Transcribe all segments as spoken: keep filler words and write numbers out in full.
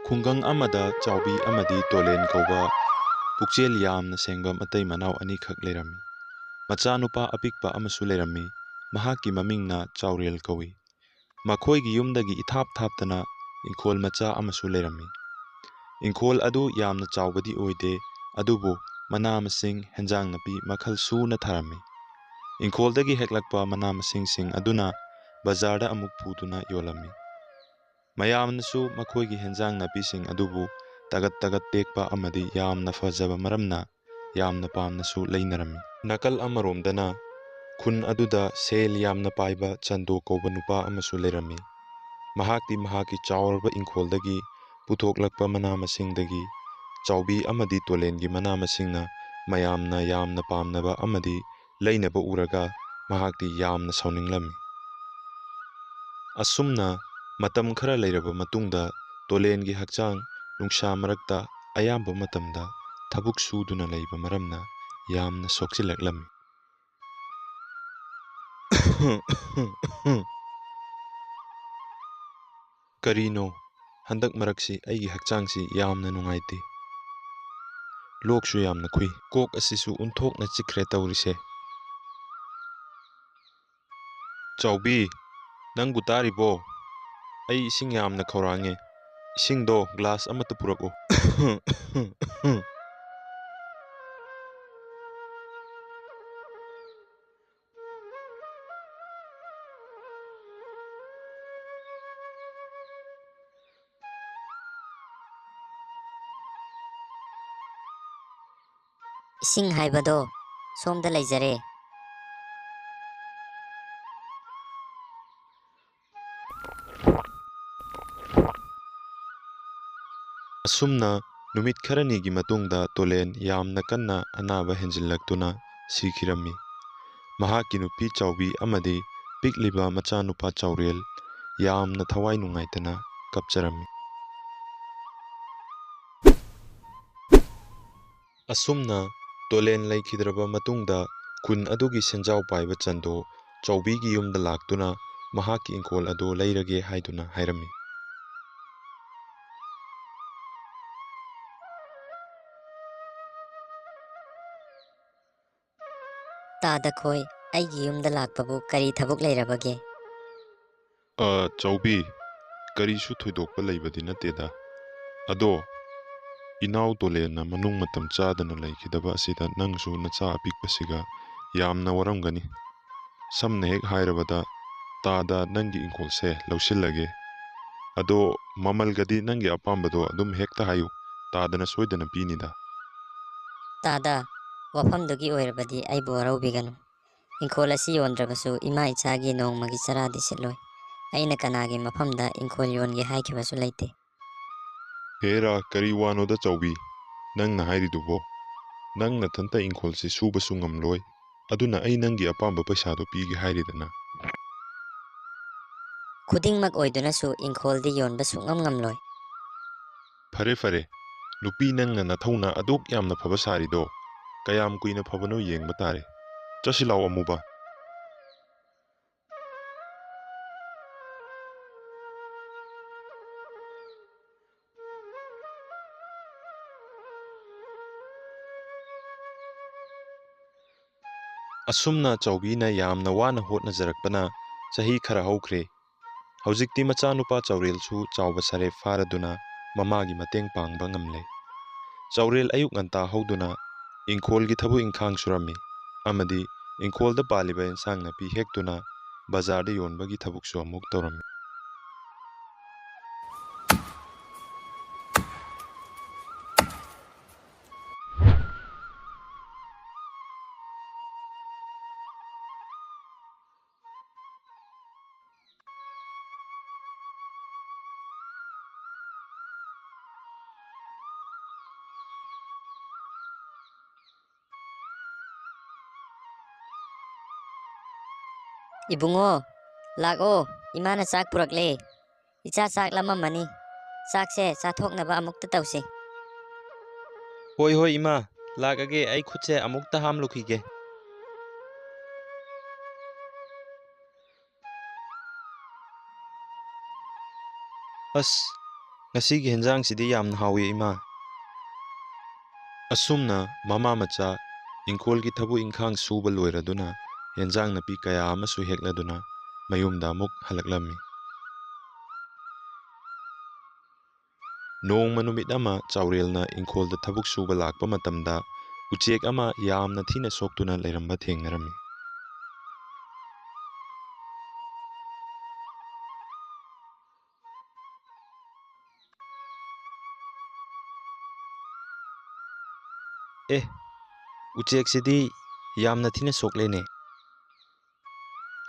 ꯈꯨꯡꯒꯪ ꯑꯃꯗ ꯆꯥꯎꯕꯤ ꯑꯃꯗꯤ ꯇꯣꯂꯦꯟ ꯀꯧꯕ ꯄꯨꯛꯆꯦꯜ ꯌꯥꯝꯅ ꯁꯦꯡꯕ ꯃꯇꯩ ꯃꯅꯥꯎ ꯑꯅꯤꯈꯛ ꯂꯩꯔꯝꯃꯤ꯫ ꯃꯆꯥꯅꯨꯄꯥ ꯑꯄꯤꯛꯄ ꯑꯃꯁꯨ ꯂꯩꯔꯝꯃꯤ꯫ ꯃꯍꯥꯛꯀꯤ ꯃꯃꯤꯡꯅ ꯆꯥꯎꯔꯦꯜ ꯀꯧꯏ꯫ ꯃꯈꯣꯏꯒꯤ ꯌꯨꯝꯗꯒꯤ ꯏꯊꯥꯞ ꯊꯥꯞꯇꯅ ꯏꯪꯈꯣꯜ ꯃꯆꯥ ꯑꯃꯁꯨ ꯂꯩꯔꯝꯃꯤ꯫ ꯏꯪꯈꯣꯜ ꯑꯗꯨ ꯌꯥꯝꯅ ꯆꯥꯎꯕꯗꯤ ꯑꯣꯏꯗꯦ, ꯑꯗꯨꯕꯨ ꯃꯅꯥ ꯃꯁꯤꯡ, ꯍꯦꯟꯖꯥꯡ ꯅꯥꯄꯤ ꯃꯈꯜ ꯁꯨꯅ ꯊꯥꯔꯝꯃꯤ꯫ ꯏꯪꯈꯣꯜꯗꯒꯤ ꯍꯦꯛꯂꯛꯄ ꯃꯅꯥ ꯃꯁꯤꯡꯁꯤꯡ ꯑꯗꯨꯅ ꯕꯖꯥꯔꯗ ꯑꯃꯨꯛ ꯄꯨꯗꯨꯅ ꯌꯣꯜꯂꯝꯃꯤ꯫ ꯃꯌꯥꯝꯅꯁꯨ ꯃꯈꯣꯏꯒꯤ ꯍꯦꯟꯖꯥꯡ ꯅꯥꯄꯤꯁꯤꯡ ꯑꯗꯨꯕꯨ ꯇꯒꯠ ꯇꯒꯠ ꯇꯦꯛꯄ ꯑꯃꯗꯤ ꯌꯥꯝꯅ ꯐꯖꯕ ꯃꯔꯝꯅ ꯌꯥꯝꯅ ꯄꯥꯝꯅꯁꯨ ꯂꯩꯅꯔꯝꯃꯤ꯫ ꯅꯥꯀꯜ ꯑꯃꯔꯣꯝꯗꯅ ꯈꯨꯟ ꯑꯗꯨꯗ ꯁꯦꯜ ꯌꯥꯝꯅ ꯄꯥꯏꯕ ꯆꯟꯗꯣ ꯀꯧꯕ ꯅꯨꯄꯥ ꯑꯃꯁꯨ ꯂꯩꯔꯝꯃꯤ꯫ ꯃꯍꯥꯛꯇꯤ ꯃꯍꯥꯛꯀꯤ ꯆꯥꯎꯔꯕ ꯏꯪꯈꯣꯜꯗꯒꯤ ꯄꯨꯊꯣꯛꯂꯛꯄ ꯃꯅꯥ ꯃꯁꯤꯡꯗꯒꯤ ꯆꯥꯎꯕꯤ ꯑꯃꯗꯤ ꯇꯣꯂꯦꯟꯒꯤ ꯃꯅꯥ ꯃꯁꯤꯡꯅ ꯃꯌꯥꯝꯅ ꯌꯥꯝꯅ ꯄꯥꯝꯅꯕ ꯑꯃꯗꯤ ꯂꯩꯅꯕ ꯎꯔꯒ ꯃꯍꯥꯛꯇꯤ ꯌꯥꯝꯅ ꯁꯥꯎꯅꯤꯡꯂꯝꯃꯤ꯫ ꯑꯁꯨꯝꯅ ꯃꯇꯝ ꯈꯔ ꯂꯩꯔꯕ ꯃꯇꯨꯡꯗ ꯇꯣꯂꯦꯟꯒꯤ ꯍꯛꯆꯥꯡ ꯅꯨꯡꯁꯥ ꯃꯔꯛꯇ ꯑꯌꯥꯝꯕ ꯃꯇꯝꯗ ꯊꯕꯛ ꯁꯨꯗꯨꯅ ꯂꯩꯕ ꯃꯔꯝꯅ ꯌꯥꯝꯅ ꯁꯣꯛꯆꯤꯜꯂꯛꯂꯝꯃꯤ꯫ ꯀꯔꯤꯅꯣ? ꯍꯟꯗꯛ ꯃꯔꯛꯁꯤ ꯑꯩꯒꯤ ꯍꯛꯆꯥꯡꯁꯤ ꯌꯥꯝꯅ ꯅꯨꯡꯉꯥꯏꯇꯦ꯫ ꯂꯣꯛꯁꯨ ꯌꯥꯝꯅ ꯈꯨꯏ꯫ ꯀꯣꯛ ꯑꯁꯤꯁꯨ ꯑꯣꯟꯊꯣꯛꯅ ꯆꯤꯛꯈ꯭ꯔꯦ ꯇꯧꯔꯤꯁꯦ꯫ ꯆꯥꯎꯕꯤ, ꯅꯪꯕꯨ ꯇꯥꯔꯤꯕꯣ? ꯑꯩ ꯏꯁꯤꯡ ꯌꯥꯝꯅ ꯈꯧꯔꯥꯡꯉꯦ꯫ ꯏꯁꯤꯡꯗꯣ ꯒ꯭ꯂꯥꯁ ꯑꯃꯠꯇ ꯄꯨꯔꯛꯎ꯫ ꯏꯁꯤꯡ ꯍꯥꯏꯕꯗꯣ ꯁꯣꯝꯗ ꯂꯩꯖꯔꯦ꯫ ꯑꯁꯨꯝꯅ ꯅꯨꯃꯤꯠ ꯈꯔꯅꯤꯒꯤ ꯃꯇꯨꯡꯗ ꯇꯣꯂꯦꯟ ꯌꯥꯝꯅ ꯀꯟꯅ ꯑꯅꯥꯕ ꯍꯦꯟꯖꯤꯜꯂꯛꯇꯨꯅ ꯁꯤꯈꯤꯔꯝꯃꯤ꯫ ꯃꯍꯥꯛꯀꯤ ꯅꯨꯄꯤ ꯆꯥꯎꯕꯤ ꯑꯃꯗꯤ ꯄꯤꯛꯂꯤꯕ ꯃꯆꯥꯅꯨꯄꯥ ꯆꯥꯎꯔꯦꯜ ꯌꯥꯝꯅ ꯊꯋꯥꯏ ꯅꯨꯡꯉꯥꯏꯇꯅ ꯀꯞꯆꯔꯝꯃꯤ꯫ ꯑꯁꯨꯝꯅ ꯇꯣꯂꯦꯟ ꯂꯩꯈꯤꯗ꯭ꯔꯕ ꯃꯇꯨꯡꯗ ꯈꯨꯟ ꯑꯗꯨꯒꯤ ꯁꯦꯟꯖꯥꯎ ꯄꯥꯏꯕ ꯆꯟꯗꯣ ꯆꯥꯎꯕꯤꯒꯤ ꯌꯨꯝꯗ ꯂꯥꯛꯇꯨꯅ ꯃꯍꯥꯛꯀꯤ ꯏꯪꯈꯣꯜ ꯑꯗꯨ ꯂꯩꯔꯒꯦ ꯍꯥꯏꯗꯨꯅ ꯍꯥꯏꯔꯝꯃꯤ꯫ ꯇꯥꯗ ꯈꯣꯏ, ꯑꯩꯒꯤ ꯌꯨꯝꯗ ꯂꯥꯛꯄꯕꯨ ꯀꯔꯤ ꯊꯕꯛ ꯂꯩꯔꯕꯒꯦ? ꯑ, ꯆꯥꯎꯕꯤ, ꯀꯔꯤꯁꯨ ꯊꯣꯏꯗꯣꯛꯄ ꯂꯩꯕꯗꯤ ꯅꯠꯇꯦꯗ꯫ ꯑꯗꯣ, ꯏꯅꯥꯎ ꯇꯣꯂꯦꯟꯅ ꯃꯅꯨꯡ ꯃꯇꯝ ꯆꯥꯗꯅ ꯂꯩꯈꯤꯗꯕ ꯑꯁꯤꯗ ꯅꯪꯁꯨ ꯅꯆꯥ ꯑꯄꯤꯛꯄꯁꯤꯒ ꯌꯥꯝꯅ ꯋꯥꯔꯝꯒꯅꯤ꯫ ꯁꯝꯅ ꯍꯦꯛ ꯍꯥꯏꯔꯕꯗ, ꯇꯥꯗ ꯅꯪꯒꯤ ꯏꯪꯈꯣꯜꯁꯦ ꯂꯧꯁꯤꯜꯂꯒꯦ꯫ ꯑꯗꯣ, ꯃꯃꯜꯒꯗꯤ ꯅꯪꯒꯤ ꯑꯄꯥꯝꯕꯗꯣ ꯑꯗꯨꯝ ꯍꯦꯛꯇ ꯍꯥꯏꯌꯨ, ꯇꯥꯗꯅ ꯁꯣꯏꯗꯅ ꯄꯤꯅꯤꯗ꯫ ꯇꯥꯗ, ꯋꯥꯐꯝꯗꯨꯒꯤ ꯑꯣꯏꯔꯕꯗꯤ ꯑꯩꯕꯨ ꯋꯥꯔꯧꯕꯤꯒꯅꯨ꯫ ꯏꯪꯈꯣꯜ ꯑꯁꯤ ꯌꯣꯟꯗ꯭ꯔꯕꯁꯨ ꯏꯃꯥ ꯏꯆꯥꯒꯤ ꯅꯣꯡꯃꯒꯤ ꯆꯔꯥꯗꯤ ꯁꯤꯠꯂꯣꯏ꯫ ꯑꯩꯅ ꯀꯅꯥꯒꯤ ꯃꯐꯝꯗ ꯏꯪꯈꯣꯜ ꯌꯣꯟꯒꯦ ꯍꯥꯏꯈꯤꯕꯁꯨ ꯂꯩꯇꯦ꯫ ꯍꯦꯔꯥ, ꯀꯔꯤ ꯋꯥꯅꯣꯗ ꯆꯥꯎꯕꯤ, ꯅꯪꯅ ꯍꯥꯏꯔꯤꯗꯨꯕꯣ? ꯅꯪ ꯅꯊꯟꯇ ꯏꯪꯈꯣꯜꯁꯤ ꯁꯨꯕꯁꯨ ꯉꯝꯂꯣꯏ, ꯑꯗꯨꯅ ꯑꯩ ꯅꯪꯒꯤ ꯑꯄꯥꯝꯕ ꯄꯩꯁꯥꯗꯣ ꯄꯤꯒꯦ ꯍꯥꯏꯔꯤꯗꯅ꯫ ꯈꯨꯗꯤꯡꯃꯛ ꯑꯣꯏꯗꯨꯅꯁꯨ ꯏꯪꯈꯣꯜꯗꯤ ꯌꯣꯟꯕ ꯁꯨꯡꯉꯝ ꯉꯝꯂꯣꯏ꯫ ꯐꯔꯦ ꯐꯔꯦ, ꯅꯨꯄꯤ ꯅꯪꯅ ꯅꯊꯧꯅꯥ ꯑꯗꯨꯛ ꯌꯥꯝꯅ ꯐꯕ ꯁꯥꯔꯤꯗꯣ, ꯀꯌꯥꯝ ꯀꯨꯏꯅ ꯐꯕꯅꯣ ꯌꯦꯡꯕ ꯇꯥꯔꯦ꯫ ꯆꯠꯁꯤ ꯂꯥꯎ ꯑꯃꯨꯕ꯫ ꯑꯁꯨꯝꯅ ꯆꯥꯎꯕꯤꯅ ꯌꯥꯝꯅ ꯋꯥꯅ ꯍꯣꯠꯅꯖꯔꯛꯄꯅ ꯆꯍꯤ ꯈꯔ ꯍꯧꯈ꯭ꯔꯦ꯫ ꯍꯧꯖꯤꯛꯇꯤ ꯃꯆꯥꯅꯨꯄꯥ ꯆꯥꯎꯔꯦꯜꯁꯨ ꯆꯥꯎꯕ ꯁꯥꯔꯦ ꯐꯥꯔꯗꯨꯅ ꯃꯃꯥꯒꯤ ꯃꯇꯦꯡ ꯄꯥꯡꯕ ꯉꯝꯂꯦ꯫ ꯆꯥꯎꯔꯦꯜ ꯑꯌꯨꯛ ꯉꯟꯇꯥ ꯍꯧꯗꯨꯅ ꯏꯪꯈꯣꯜꯒꯤ ꯊꯕꯛ ꯏꯪꯈꯥꯡ ꯁꯨꯔꯝꯃꯤ ꯑꯃꯗꯤ ꯏꯪꯈꯣꯜꯗ ꯄꯥꯜꯂꯤꯕ ꯏꯟꯁꯥꯡ ꯅꯥꯄꯤ ꯍꯦꯛꯇꯨꯅ ꯕꯖꯥꯔꯗ ꯌꯣꯟꯕꯒꯤ ꯊꯕꯛꯁꯨ ꯑꯃꯨꯛ ꯇꯧꯔꯝꯃꯤ꯫ ꯏꯕꯨꯡꯉꯣ, ꯂꯥꯛꯑꯣ, ꯏꯃꯥꯅ ꯆꯥꯛ ꯄꯨꯔꯛꯂꯦ꯫ ꯏꯆꯥ ꯆꯥꯛ ꯂꯥꯝꯃꯝꯃꯅꯤ꯫ ꯆꯥꯛꯁꯦ ꯆꯥꯊꯣꯛꯅꯕ ꯑꯃꯨꯛꯇ ꯇꯧꯁꯤ꯫ ꯍꯣꯏ ꯍꯣꯏ ꯏꯃꯥ, ꯂꯥꯛꯑꯒꯦ, ꯑꯩ ꯈꯨꯠꯁꯦ ꯑꯃꯨꯛꯇ ꯍꯥꯝꯂꯨꯈꯤꯒꯦ꯫ ꯑꯁ, ꯉꯁꯤꯒꯤ ꯍꯦꯟꯖꯥꯡꯁꯤꯗꯤ ꯌꯥꯝꯅ ꯍꯥꯎꯏ ꯏꯃꯥ꯫ ꯑꯁꯨꯝꯅ ꯃꯃꯥ ꯃꯆꯥ ꯏꯪꯈꯣꯜꯒꯤ ꯊꯕꯛ ꯏꯪꯈꯥꯡ ꯁꯨꯕ ꯂꯣꯏꯔꯗꯨꯅ, ꯌꯦꯟꯖꯥꯡ ꯅꯥꯄꯤ ꯀꯌꯥ ꯑꯃꯁꯨ ꯍꯦꯛꯂꯗꯨꯅ ꯃꯌꯨꯝꯗ ꯑꯃꯨꯛ ꯍꯜꯂꯛꯂꯝꯃꯤ꯫ ꯅꯣꯡꯃ ꯅꯨꯃꯤꯠ ꯑꯃ ꯆꯥꯎꯔꯦꯜꯅ ꯏꯪꯈꯣꯜꯗ ꯊꯕꯛ ꯁꯨꯕ ꯂꯥꯛꯄ ꯃꯇꯝꯗ, ꯎꯆꯦꯛ ꯑꯃ ꯌꯥꯝꯅ ꯊꯤꯅ ꯁꯣꯛꯇꯨꯅ ꯂꯩꯔꯝꯕ ꯊꯦꯡꯅꯔꯝꯃꯤ꯫ "ꯑꯦ, ꯎꯆꯦꯛꯁꯤꯗꯤ ꯌꯥꯝꯅ ꯊꯤꯅ ꯁꯣꯛꯂꯦꯅꯦ!"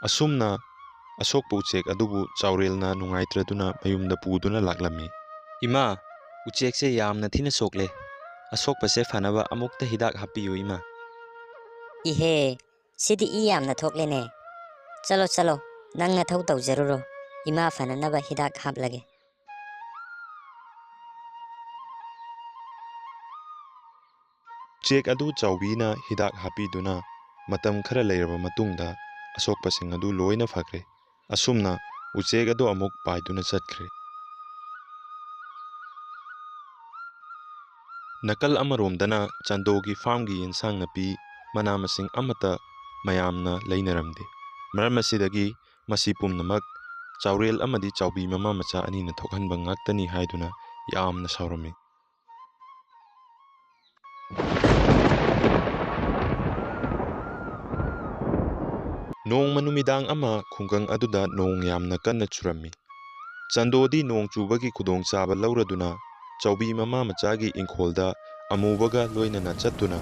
ꯑꯁꯨꯝꯅ ꯑꯁꯣꯛꯄ ꯎꯆꯦꯛ ꯑꯗꯨꯕꯨ ꯆꯥꯎꯔꯦꯜꯅ ꯅꯨꯡꯉꯥꯏꯇ꯭ꯔꯗꯨꯅ ꯃꯌꯨꯝꯗ ꯄꯨꯗꯨꯅ ꯂꯥꯛꯂꯝꯃꯤ꯫ "ꯏꯃꯥ, ꯎꯆꯦꯛꯁꯦ ꯌꯥꯝꯅ ꯊꯤꯅ ꯁꯣꯛꯂꯦ꯫ ꯑꯁꯣꯛꯄꯁꯦ ꯐꯅꯕ ꯑꯃꯨꯛꯇ ꯍꯤꯗꯥꯛ ꯍꯥꯞꯄꯤꯌꯨ, ꯏꯃꯥ꯫" "ꯏꯍꯦ, ꯁꯤꯗꯤ ꯏ ꯌꯥꯝꯅ ꯊꯣꯛꯂꯦꯅꯦ꯫ ꯆꯠꯂꯣ, ꯆꯠꯂꯣ, ꯅꯪ ꯅꯊꯧ ꯇꯧꯖꯔꯨꯔꯣ꯫ ꯏꯃꯥ ꯐꯅꯅꯕ ꯍꯤꯗꯥꯛ ꯍꯥꯞꯂꯒꯦ꯫" ꯎꯆꯦꯛ ꯑꯗꯨ ꯆꯥꯎꯕꯤꯅ ꯍꯤꯗꯥꯛ ꯍꯥꯞꯄꯤꯗꯨꯅ ꯃꯇꯝ ꯈꯔ ꯂꯩꯔꯕ ꯃꯇꯨꯡꯗ, ꯑꯁꯣꯛꯄꯁꯤꯡ ꯑꯗꯨ ꯂꯣꯏꯅ ꯐꯈ꯭ꯔꯦ꯫ ꯑꯁꯨꯝꯅ ꯎꯆꯦꯛ ꯑꯗꯨ ꯑꯃꯨꯛ ꯄꯥꯏꯗꯨꯅ ꯆꯠꯈ꯭ꯔꯦ꯫ ꯅꯥꯀꯜ ꯑꯃꯔꯣꯝꯗꯅ ꯆꯥꯟꯗꯣꯒꯤ ꯐꯥꯝꯒꯤ ꯌꯦꯟꯁꯥꯡ ꯅꯥꯄꯤ, ꯃꯅꯥ ꯃꯁꯤꯡ ꯑꯃꯠꯇ ꯃꯌꯥꯝꯅ ꯂꯩꯅꯔꯝꯗꯦ꯫ ꯃꯔꯝ ꯑꯁꯤꯗꯒꯤ ꯃꯁꯤ ꯄꯨꯝꯅꯃꯛ ꯆꯥꯎꯔꯦꯜ ꯑꯃꯗꯤ ꯆꯥꯎꯕꯤ ꯃꯃꯥ ꯃꯆꯥ ꯑꯅꯤꯅ ꯊꯣꯛꯍꯟꯕ ꯉꯥꯛꯇꯅꯤ ꯍꯥꯏꯗꯨꯅ ꯌꯥꯝꯅ ꯁꯥꯎꯔꯝꯃꯤ꯫ ꯅꯣꯡꯃ ꯅꯨꯃꯤꯗꯥꯡ ꯑꯃ ꯈꯨꯡꯒꯪ ꯑꯗꯨꯗ ꯅꯣꯡ ꯌꯥꯝꯅ ꯀꯟꯅ ꯆꯨꯔꯝꯃꯤ꯫ ꯆꯥꯟꯗꯣꯗꯤ ꯅꯣꯡ ꯆꯨꯕꯒꯤ ꯈꯨꯗꯣꯡꯆꯥꯕ ꯂꯧꯔꯗꯨꯅ, ꯆꯥꯎꯕꯤ ꯃꯃꯥ ꯃꯆꯥꯒꯤ ꯏꯪꯈꯣꯜꯗ ꯑꯃꯨꯕꯒ ꯂꯣꯏꯅꯅ ꯆꯠꯇꯨꯅ,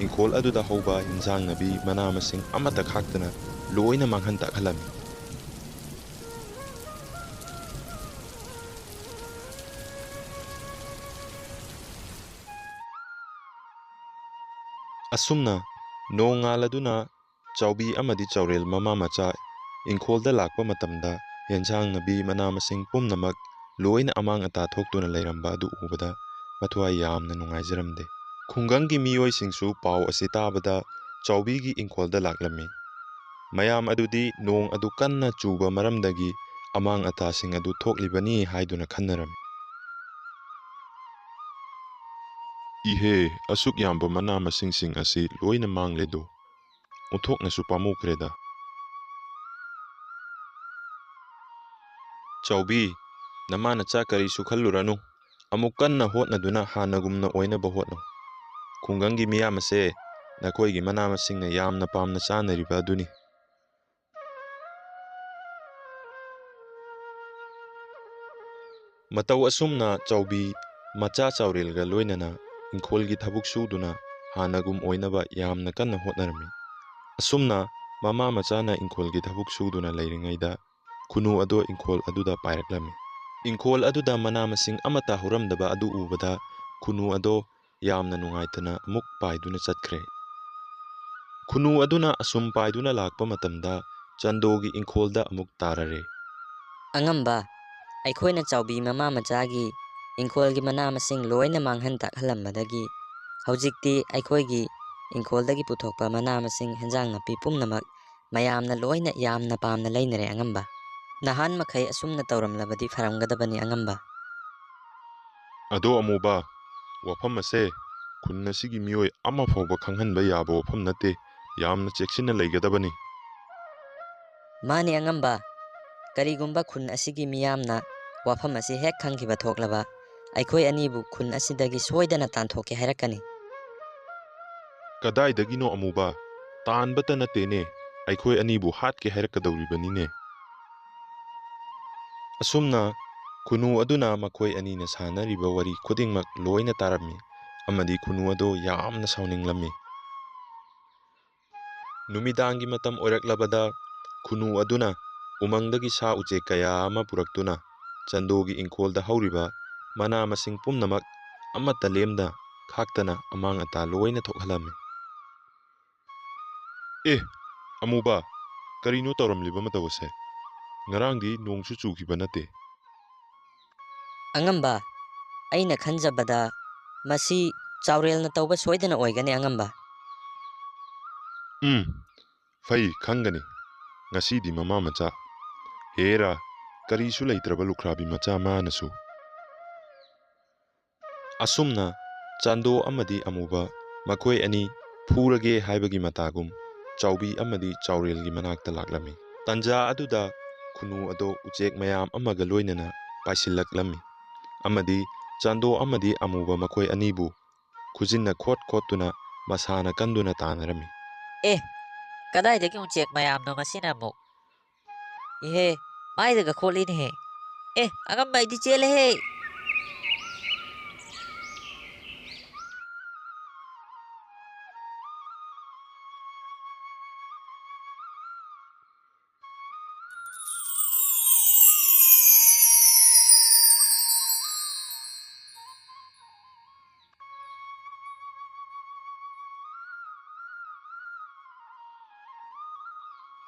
ꯏꯪꯈꯣꯜ ꯑꯗꯨꯗ ꯍꯧꯕ ꯏꯟꯁꯥꯡ ꯅꯥꯄꯤ, ꯃꯅꯥ ꯃꯁꯤꯡ ꯑꯃꯠꯇ ꯈꯥꯛꯇꯅ ꯂꯣꯏꯅ ꯃꯥꯡꯍꯟ ꯇꯥꯛꯍꯜꯂꯝꯃꯤ꯫ ꯑꯁꯨꯝꯅ ꯅꯣꯡꯉꯥꯜꯂꯗꯨꯅ ꯆꯥꯎꯕꯤ ꯑꯃꯗꯤ ꯆꯥꯎꯔꯦꯜ ꯃꯃꯥ ꯃꯆꯥ ꯏꯪꯈꯣꯜꯗ ꯂꯥꯛꯄ ꯃꯇꯝꯗ, ꯌꯦꯟꯁꯥꯡ ꯅꯥꯄꯤ, ꯃꯅꯥ ꯃꯁꯤꯡ ꯄꯨꯝꯅꯃꯛ ꯂꯣꯏꯅ ꯑꯃꯥꯡ ꯑꯇꯥ ꯊꯣꯛꯇꯨꯅ ꯂꯩꯔꯝꯕ ꯑꯗꯨ ꯎꯕꯗ ꯃꯊ꯭ꯋꯥꯏ ꯌꯥꯝꯅ ꯅꯨꯡꯉꯥꯏꯖꯔꯝꯗꯦ꯫ ꯈꯨꯡꯒꯪꯒꯤ ꯃꯤꯑꯣꯏꯁꯤꯡꯁꯨ ꯄꯥꯎ ꯑꯁꯤ ꯇꯥꯕꯗ ꯆꯥꯎꯕꯤꯒꯤ ꯏꯪꯈꯣꯜꯗ ꯂꯥꯛꯂꯝꯃꯤ꯫ ꯃꯌꯥꯝ ꯑꯗꯨꯗꯤ ꯅꯣꯡ ꯑꯗꯨ ꯀꯟꯅ ꯆꯨꯕ ꯃꯔꯝꯗꯒꯤ ꯑꯃꯥꯡ ꯑꯇꯥꯁꯤꯡ ꯑꯗꯨ ꯊꯣꯛꯂꯤꯕꯅꯤ ꯍꯥꯏꯗꯨꯅ ꯈꯟꯅꯔꯝꯃꯤ꯫ "ꯏꯍꯦ, ꯑꯁꯨꯛ ꯌꯥꯝꯕ ꯃꯅꯥ ꯃꯁꯤꯡꯁꯤꯡ ꯑꯁꯤ ꯂꯣꯏꯅ ꯃꯥꯡꯂꯦꯗꯣ꯫ ꯑꯣꯟꯊꯣꯛꯅꯁꯨ ꯄꯥꯝꯃꯨꯈ꯭ꯔꯦꯗ꯫" "ꯆꯥꯎꯕꯤ, ꯅꯃꯥ ꯅꯆꯥ ꯀꯔꯤꯁꯨ ꯈꯜꯂꯨꯔꯅꯨ꯫ ꯑꯃꯨꯛ ꯀꯟꯅ ꯍꯣꯠꯅꯗꯨꯅ ꯍꯥꯟꯅꯒꯨꯝꯅ ꯑꯣꯏꯅꯕ ꯍꯣꯠꯅꯧ꯫ ꯈꯨꯡꯒꯪꯒꯤ ꯃꯤꯌꯥꯝ ꯑꯁꯦ ꯅꯈꯣꯏꯒꯤ ꯃꯅꯥ ꯃꯁꯤꯡꯅ ꯌꯥꯝꯅ ꯄꯥꯝꯅ ꯆꯥꯅꯔꯤꯕ ꯑꯗꯨꯅꯤ꯫" ꯃꯇꯧ ꯑꯁꯨꯝꯅ ꯆꯥꯎꯕꯤ ꯃꯆꯥ ꯆꯥꯎꯔꯦꯜꯒ ꯂꯣꯏꯅꯅ ꯏꯪꯈꯣꯜꯒꯤ ꯊꯕꯛ ꯁꯨꯗꯨꯅ ꯍꯥꯟꯅꯒꯨꯝ ꯑꯣꯏꯅꯕ ꯌꯥꯝꯅ ꯀꯟꯅ ꯍꯣꯠꯅꯔꯝꯃꯤ꯫ ꯑꯁꯨꯝꯅ ꯃꯃꯥ ꯃꯆꯥꯅ ꯏꯪꯈꯣꯜꯒꯤ ꯊꯕꯛ ꯁꯨꯗꯨꯅ ꯂꯩꯔꯤꯉꯩꯗ ꯈꯨꯅꯨ ꯑꯗꯣ ꯏꯪꯈꯣꯜ ꯑꯗꯨꯗ ꯄꯥꯏꯔꯛꯂꯝꯃꯤ꯫ ꯏꯪꯈꯣꯜ ꯑꯗꯨꯗ ꯃꯅꯥ ꯃꯁꯤꯡ ꯑꯃꯠꯇ ꯍꯧꯔꯝꯗꯕ ꯑꯗꯨ ꯎꯕꯗ ꯈꯨꯅꯨ ꯑꯗꯣ ꯌꯥꯝꯅ ꯅꯨꯡꯉꯥꯏꯇꯅ ꯑꯃꯨꯛ ꯄꯥꯏꯗꯨꯅ ꯆꯠꯈ꯭ꯔꯦ꯫ ꯈꯨꯅꯨ ꯑꯗꯨꯅ ꯑꯁꯨꯝ ꯄꯥꯏꯗꯨꯅ ꯂꯥꯛꯄ ꯃꯇꯝꯗ ꯆꯟꯗꯣꯒꯤ ꯏꯪꯈꯣꯜꯗ ꯑꯃꯨꯛ ꯇꯥꯔꯔꯦ꯫ "ꯑꯉꯝꯕ, ꯑꯩꯈꯣꯏꯅ ꯆꯥꯎꯕꯤ ꯃꯃꯥ ꯃꯆꯥꯒꯤ ꯏꯪꯈꯣꯜꯒꯤ ꯃꯅꯥ ꯃꯁꯤꯡ ꯂꯣꯏꯅ ꯃꯥꯡꯍꯟ ꯇꯥꯛꯍꯜꯂꯝꯕꯗꯒꯤ ꯍꯧꯖꯤꯛꯇꯤ ꯑꯩꯈꯣꯏꯒꯤ ꯏꯪꯈꯣꯜꯗꯒꯤ ꯄꯨꯊꯣꯛꯄ ꯃꯅꯥ ꯃꯁꯤꯡ, ꯍꯦꯟꯖꯥꯡ ꯅꯥꯄꯤ ꯄꯨꯝꯅꯃꯛ ꯃꯌꯥꯝꯅ ꯂꯣꯏꯅ ꯌꯥꯝꯅ ꯄꯥꯝꯅ ꯂꯩꯅꯔꯦ ꯑꯉꯝꯕ꯫ ꯅꯍꯥꯟ ꯃꯈꯩ ꯑꯁꯨꯝꯅ ꯇꯧꯔꯝꯂꯕꯗꯤ ꯐꯔꯝꯒꯗꯕꯅꯤ ꯑꯉꯝꯕ꯫" "ꯑꯗꯣ ꯑꯃꯨꯕ, ꯋꯥꯐꯝ ꯑꯁꯦ ꯈꯨꯟ ꯑꯁꯤꯒꯤ ꯃꯤꯑꯣꯏ ꯑꯃ ꯐꯥꯎꯕ ꯈꯪꯍꯟꯕ ꯌꯥꯕ ꯋꯥꯐꯝ ꯅꯠꯇꯦ꯫ ꯌꯥꯝꯅ ꯆꯦꯛꯁꯤꯟꯅ ꯂꯩꯒꯗꯕꯅꯤ꯫" "ꯃꯥꯅꯤ ꯑꯉꯝꯕ, ꯀꯔꯤꯒꯨꯝꯕ ꯈꯨꯟ ꯑꯁꯤꯒꯤ ꯃꯤꯌꯥꯝꯅ ꯋꯥꯐꯝ ꯑꯁꯤ ꯍꯦꯛ ꯈꯪꯈꯤꯕ ꯊꯣꯛꯂꯕ, ꯑꯩꯈꯣꯏ ꯑꯅꯤꯕꯨ ꯈꯨꯟ ꯑꯁꯤꯗꯒꯤ ꯁꯣꯏꯗꯅ ꯇꯥꯟꯊꯣꯛꯀꯦ ꯍꯥꯏꯔꯛꯀꯅꯤ꯫" "ꯀꯗꯥꯏꯗꯒꯤꯅꯣ ꯑꯃꯨꯕ? ꯇꯥꯟꯕꯇ ꯅꯠꯇꯦꯅꯦ, ꯑꯩꯈꯣꯏ ꯑꯅꯤꯕꯨ ꯍꯥꯠꯀꯦ ꯍꯥꯏꯔꯛꯀꯗꯧꯔꯤꯕꯅꯤꯅꯦ꯫" ꯑꯁꯨꯝꯅ ꯈꯨꯅꯨ ꯑꯗꯨꯅ ꯃꯈꯣꯏ ꯑꯅꯤꯅ ꯁꯥꯟꯅꯔꯤꯕ ꯋꯥꯔꯤ ꯈꯨꯗꯤꯡꯃꯛ ꯂꯣꯏꯅ ꯇꯥꯔꯝꯃꯤ ꯑꯃꯗꯤ ꯈꯨꯅꯨ ꯑꯗꯨ ꯌꯥꯝꯅ ꯁꯥꯎꯅꯤꯡꯂꯝꯃꯤ꯫ ꯅꯨꯃꯤꯗꯥꯡꯒꯤ ꯃꯇꯝ ꯑꯣꯏꯔꯛꯂꯕꯗ ꯈꯨꯅꯨ ꯑꯗꯨꯅ ꯎꯃꯪꯗꯒꯤ ꯁꯥ ꯎꯆꯦꯛ ꯀꯌꯥ ꯑꯃ ꯄꯨꯔꯛꯇꯨꯅ ꯆꯟꯗꯣꯒꯤ ꯏꯪꯈꯣꯜꯗ ꯍꯧꯔꯤꯕ ꯃꯅꯥ ꯃꯁꯤꯡ ꯄꯨꯝꯅꯃꯛ ꯑꯃꯠꯇ ꯂꯦꯝꯅ ꯈꯥꯛꯇꯅ ꯑꯃꯥꯡ ꯑꯇꯥ ꯂꯣꯏꯅ ꯊꯣꯛꯍꯜꯂꯝꯃꯤ꯫ "ꯑꯦ, ꯑꯃꯨꯕ, ꯀꯔꯤꯅꯣ ꯇꯧꯔꯝꯂꯤꯕ ꯃꯇꯧ ꯑꯁꯦ? ꯉꯔꯥꯡꯗꯤ ꯅꯣꯡꯁꯨ ꯆꯨꯈꯤꯕ ꯅꯠꯇꯦ꯫" "ꯑꯉꯝꯕ, ꯑꯩꯅ ꯈꯟꯖꯕꯗ ꯃꯁꯤ ꯆꯥꯎꯔꯦꯜꯅ ꯇꯧꯕ ꯁꯣꯏꯗꯅ ꯑꯣꯏꯒꯅꯤ ꯑꯉꯝꯕ꯫" "ꯎꯝ, ꯐꯩ, ꯈꯪꯒꯅꯤ꯫ ꯉꯁꯤꯗꯤ ꯃꯃꯥ ꯃꯆꯥ꯫ ꯍꯦꯔꯥ, ꯀꯔꯤꯁꯨ ꯂꯩꯇ꯭ꯔꯕ ꯂꯨꯈ꯭ꯔꯥꯕꯤ ꯃꯆꯥ ꯃꯥꯅꯁꯨ꯫" ꯑꯁꯨꯝꯅ ꯆꯥꯟꯗꯣ ꯑꯃꯗꯤ ꯑꯃꯨꯕ ꯃꯈꯣꯏ ꯑꯅꯤ ꯐꯨꯔꯒꯦ ꯍꯥꯏꯕꯒꯤ ꯃꯇꯥꯒꯨꯝ ꯆꯥꯎꯕꯤ ꯑꯃꯗꯤ ꯆꯥꯎꯔꯦꯜꯒꯤ ꯃꯅꯥꯛꯇ ꯂꯥꯛꯂꯝꯃꯤ꯫ ꯇꯟꯖꯥ ꯑꯗꯨꯗ ꯈꯨꯅꯨ ꯑꯗꯣ ꯎꯆꯦꯛ ꯃꯌꯥꯝ ꯑꯃꯒ ꯂꯣꯏꯅꯅ ꯄꯥꯏꯁꯤꯜꯂꯛꯂꯝꯃꯤ ꯑꯃꯗꯤ ꯆꯥꯟꯗꯣ ꯑꯃꯗꯤ ꯑꯃꯨꯕ ꯃꯈꯣꯏ ꯑꯅꯤꯕꯨ ꯈꯨꯖꯤꯟꯅ ꯈꯣꯠ ꯈꯣꯠꯇꯨꯅ ꯃꯁꯥꯅ ꯀꯟꯗꯨꯅ ꯇꯥꯟꯅꯔꯝꯃꯤ꯫ "ꯑꯦ, ꯀꯗꯥꯏꯗꯒꯤ ꯎꯆꯦꯛ ꯃꯌꯥꯝꯅꯣ ꯃꯁꯤꯅ ꯑꯃꯨꯛ? ꯏꯍꯦ, ꯃꯥꯏꯗꯒ ꯈꯣꯠꯂꯤꯅꯦꯍꯦ꯫ ꯑꯦ, ꯑꯉꯝꯕ ꯑꯩꯗꯤ ꯆꯦꯜꯂꯦꯍꯦ!"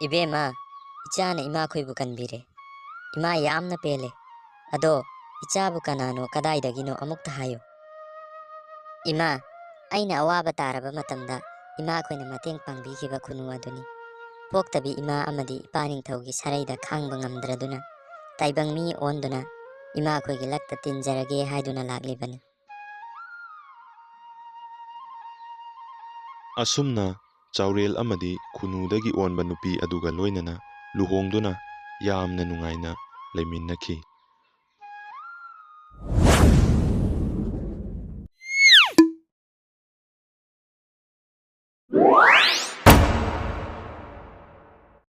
"ꯏꯕꯦꯝꯃ, ꯏꯆꯥꯅ ꯏꯃꯥꯈꯣꯏꯕꯨ ꯀꯟꯕꯤꯔꯦ꯫ ꯏꯃꯥ ꯌꯥꯝꯅ ꯄꯦꯜꯂꯦ꯫ ꯑꯗꯣ ꯏꯆꯥꯕꯨ ꯀꯅꯥꯅꯣ, ꯀꯗꯥꯏꯗꯒꯤꯅꯣ ꯑꯃꯨꯛꯇ ꯍꯥꯏꯌꯨ꯫" "ꯏꯃꯥ, ꯑꯩꯅ ꯑꯋꯥꯕ ꯇꯥꯔꯕ ꯃꯇꯝꯗ ꯏꯃꯥꯈꯣꯏꯅ ꯃꯇꯦꯡ ꯄꯥꯡꯕꯤꯈꯤꯕ ꯈꯨꯅꯨ ꯑꯗꯨꯅꯤ꯫ ꯄꯣꯛꯇꯕꯤ ꯏꯃꯥ ꯑꯃꯗꯤ ꯏꯄꯥ ꯅꯤꯡꯊꯧꯒꯤ ꯁꯔꯩꯗ ꯈꯥꯡꯕ ꯉꯝꯗ꯭ꯔꯗꯨꯅ ꯇꯥꯏꯕꯪ ꯃꯤ ꯑꯣꯟꯗꯨꯅ ꯏꯃꯥꯈꯣꯏꯒꯤ ꯂꯛꯇ ꯇꯤꯟꯖꯔꯒꯦ ꯍꯥꯏꯗꯨꯅ ꯂꯥꯛꯂꯤꯕꯅꯤ꯫" ꯑꯁꯨꯝꯅ ꯆꯥꯎꯔꯦꯜ ꯑꯃꯗꯤ ꯈꯨꯅꯨꯗꯒꯤ ꯑꯣꯟꯕ ꯅꯨꯄꯤ ꯑꯗꯨꯒ ꯂꯣꯏꯅꯅ ꯂꯨꯍꯣꯡꯗꯨꯅ ꯌꯥꯝꯅ ꯅꯨꯡꯉꯥꯏꯅ ꯂꯩꯃꯤꯟꯅꯈꯤ꯫